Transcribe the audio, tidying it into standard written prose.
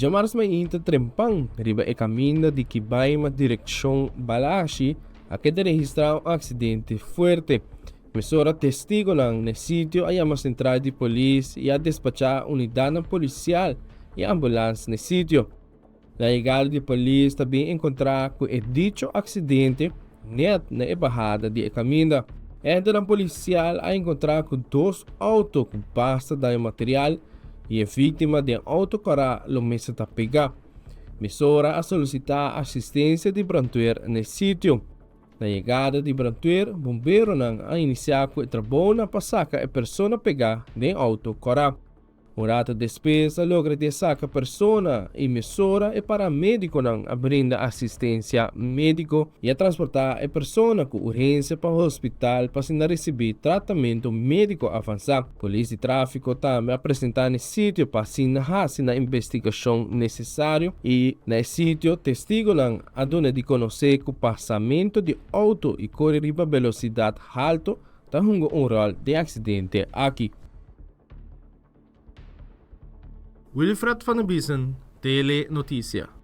Djamars mainta trempan riba e kaminda di Kibaima direkshon Balashi a keda registrá un aksidente fuerte. Mesora testigonan n'e sitio a yama sentral di polis i a despachá unidatnan polisial i ambulans n'e sitio. Na yegada di polis ta bin enkontrá ku e dicho aksidente nèt na e bahada di e kaminda. Agentenan polisial a enkontrá ku dos outo ku basta daño material i e víktima den outo kòrá lo mester ta pegá. Mesora a solisitá asistensia di brantwer na e sitio. Na yegada di brantwer, bomberonan a inisiá ku e trabounan pa saka e persona pegá den outo kòrá. Un rato despues a logra di saka persona y mesora e paramediconan a brinda asistencia medico y a transporta e persona cu urgencia pa hospital pa asina ricibi tratamento medico avansa. Polis di trafico tambe a presenta n'e sitio pa asina haci nan investigacion necesario y na e sitio testigonan a duna di conoce cu pasamento di auto y core riba velocidad halto ta hunga un rol den accidente aki. Wilfred van der Biesen, Tele Noticia.